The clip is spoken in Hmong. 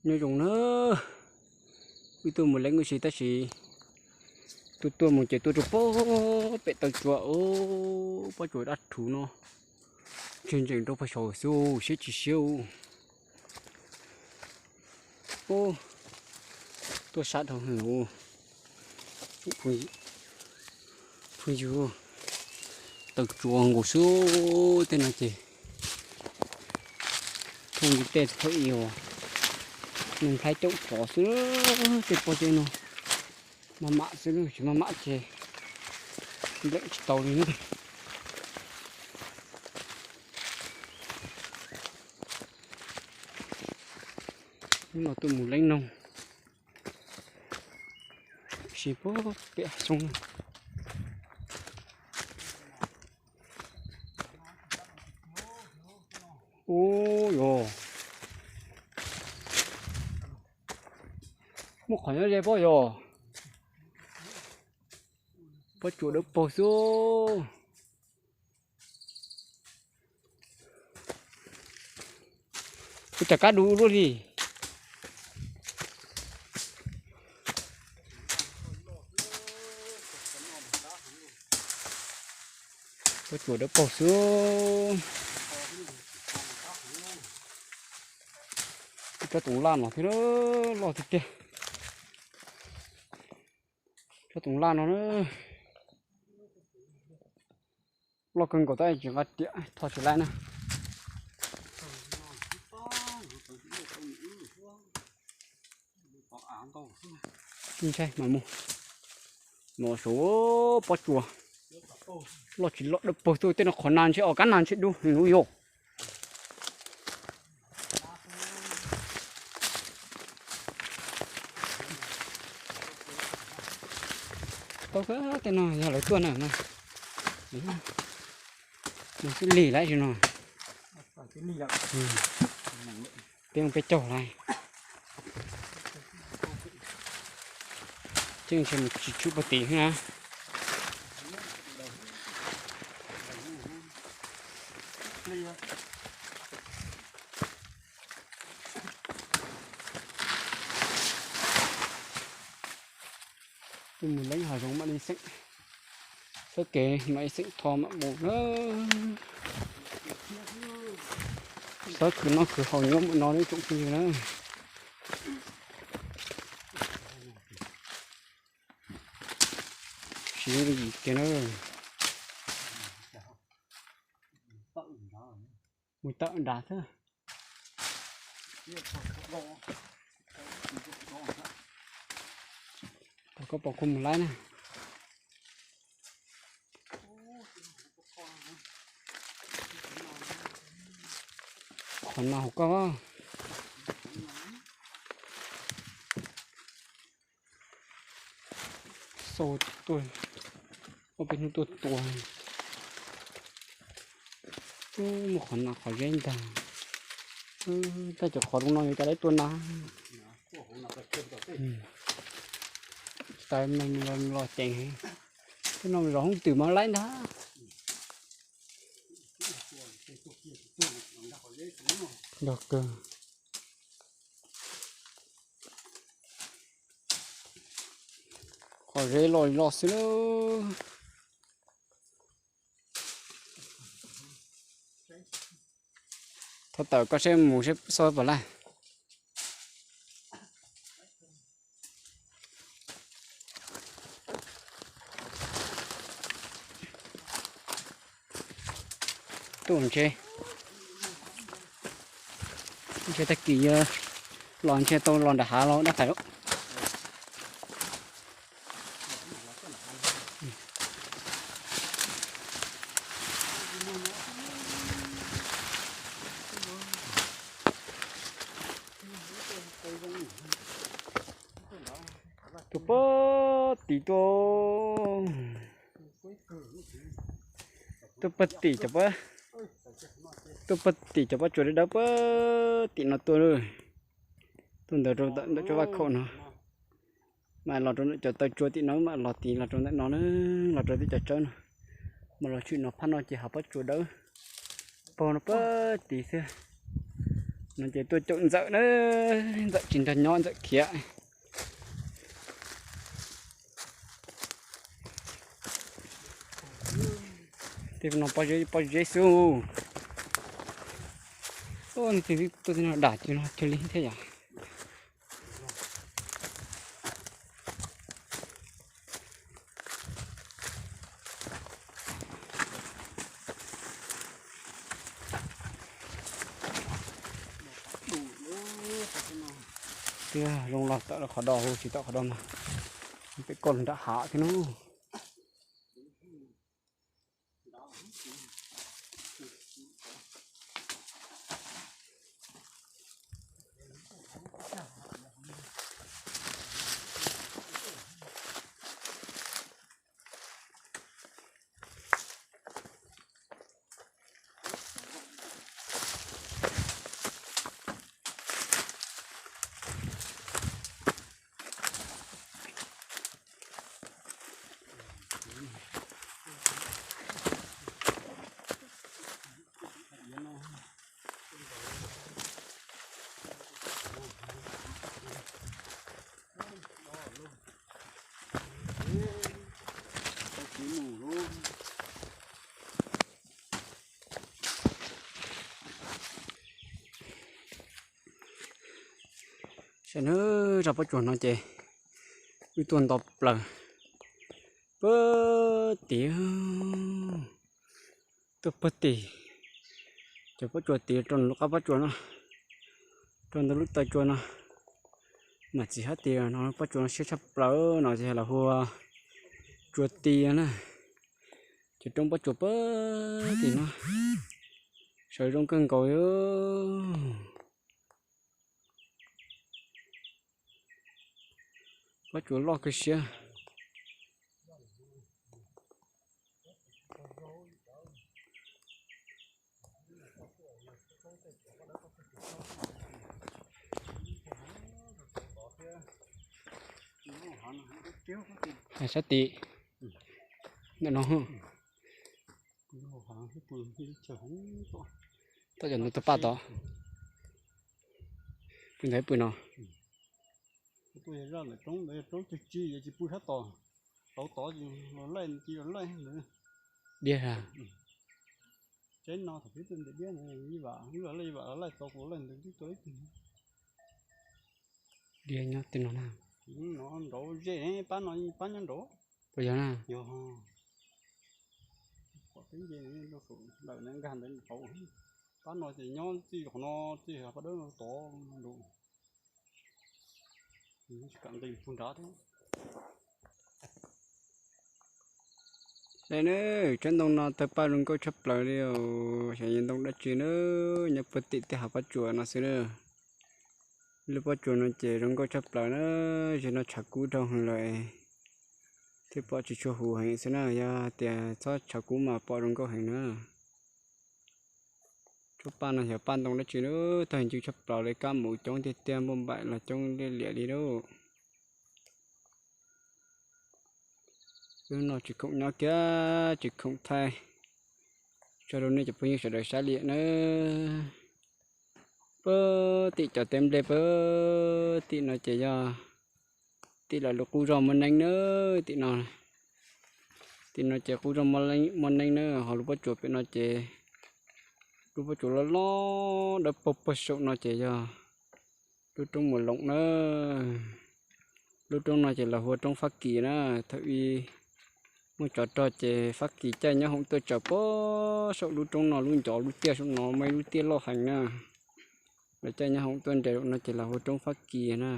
Nyob zoo na, wb tuaj mus leej ub si tab sis tuaj tuaj mus ces tuaj rau pem taw tsua, pob tsuas dab rhuv no, tseg ntsees rau pem saud xwb siab tsis siab. Tuaj sab dhau heev. Phooj ywg, taw tsua nkaus xwb, tej no ces thooj tej thaum i os, neeg Thaib caum tsov xwb, tej pob zeb no maj mam xwb, tsis maj mam ces npleem tsis tau li na. Hnub no tuaj mus leej noog, sim puag pem xyoob na. Ub yog, muaj qhov nyob ze pob yog, pob tsuas dawb paug xwb. Ua cas kab du luaj li. Pob tsuas dawb paug xwb. Tsob toov laj no thiab, loj tiag tiag. Tsob toov laj no loj kawg nkaus tab tsis nqa riam tho tsis laib na. Ntshai mas mus, no sav pob tsuas loj tsis loj dawb paug xwb, tej no qhov na ntshe os kab na ntshe dub heev yog. Tau kawg, tej no yog lawv tuaj na, no xwb lig lawm no. Peb ua peb caug lawm. Tseem tsis tshwm puag tim na. Tuaj mus leej hav zoov mam li xeem, txoj kev mam li xeem tho mam mus na. Xov khwv noj khwv haus nyob mus no tsoom phooj ywg na. Siv yim kiag na. Mus tawm nrad xwb. Koj pom kuv mus laib na. Qhov no hauv koj. Xauj tuaj, ob peb hnub tuaj tua. Muaj qhov nas qhov zeb ntag. Tab cov qhov zoo no yuav cas lawv tua nas. Tsis tas los ceev, tej no zov hoob twm mas laib ntag. Yog kawg. Qhov zeb loj loj xwb lawm. Thov tawm koj seb mus seb xauj puas laib. Tuaj ntshe, ntshe tag kis yog los ntshe tau los nram hav los dab qais lawm. Tuaj puag tim tuaj, tuaj puag tim cov, tuaj puag tim cov pob tsuas dawb dawb puag tim no tuaj, tuaj ntawd rau ntawm tsob vaj khaum no. Mam los rau ntawm cov taw tsua tim no, mam los tid los rau ntawm no na, los rau tej cov tsawb no. Mam los tshwm no phab no ces hav pob tsuas dawb paug no puag tid xwb. No ces tuaj caum Ntxawm na, Ntxawm tsis nrog nyob Ntxawm khiav. Tej no pob zeb, pob zeb xwb. Ua, tuaj tej no dam cia no cia li thiab yom. Tiag, zoo los tawm qhov do, tsis tawm qhov do mas peb koj nram hav thiab no. Saib nawb, zaj pob tsuas no ces wb tuaj nto plaws puag tim, tuaj puag tim cov pob tsuas tid rau lub qab pob tsuas no, rau ntawm lub taw tsua no. Mas txiv hais tias no pob tsuas no siab tshaj plaws no ces lawv hu ua tsua ti na. Cov roob pob tsuas puag tim no sawv zoo kawg nkaus. Pob tsuas loj kawg siab. Sab tim ntawm no, toj cov ntoo tawg paj tod. Pw ntawd pw no. Tuaj yog zaj ntawm roob ntawd, yog roob cig tsis, yog tsis pw sab tod, tauv tod ces los laij, cia los laij ntawd. Diab a? Tseeb no thaum pib tuaj ntiaj diab ntawd, ib vam, ib vam laij, ib vam laij tau kuv laij ntawd twb tuaj ib tug. Diab nyob tej no na. No nraud ze, pab no, pab nyob nraud. Puas yog na? Yog. Pom peb nce rau saum lawm na, nkag ntawd tauv. Pab no ces nyob txij qhov no txij pab dawb no tod nraud. Tsis kam nqis puag nrad thiab. Saib nawb, tsob ntoo no tawg paj zoo nkauj tshaj plaws li os. Xyov yog ntoo dab tsi na, nyob puag tim tej hav pob tsuas no xwb na. Lub pob tsuas no ces zoo nkauj tshaj plaws na, ze no tshav kub dhau heev lawm thiaj pom tsis tshua huv heev xwb na, yog tias txhob tshav kub mas pom zoo nkauj heev na. Tsob paj no xyov paj ntoo dab tsi na, tag ncw tshaj plaws li, kab mus coob tiag tiag, npauj npaim los coob liaj liam li lauj. Wb no tsis khoom nyob kiag, tsis khoom thaij tso rau nej cov phooj ywg sawv daws saib li nawb. Puag tim cov teb nplej puag tim no ces yog tim lawv lub qub zos Muaj Neeb na, tim no. Tim no ces qub zos Muaj Neeb na, ho lub pob tsuas pem no ces lub pob tsuas loj loj dawb paug puag saum no ces yog lub roob Muas Loos na. Lub roob no ces lawv hu ua roob Fab Kis na. Thaum ub muaj tsov rog ces Fab Kis caij nyoob hoom tuaj tsaws puag saum lub roob no, lub ncov lub tiaj saum no muaj ib lub tiaj loj heev na. Lawv caij nyoob hoom tuaj nres no ces lawv hu ua roob Fab Kis na.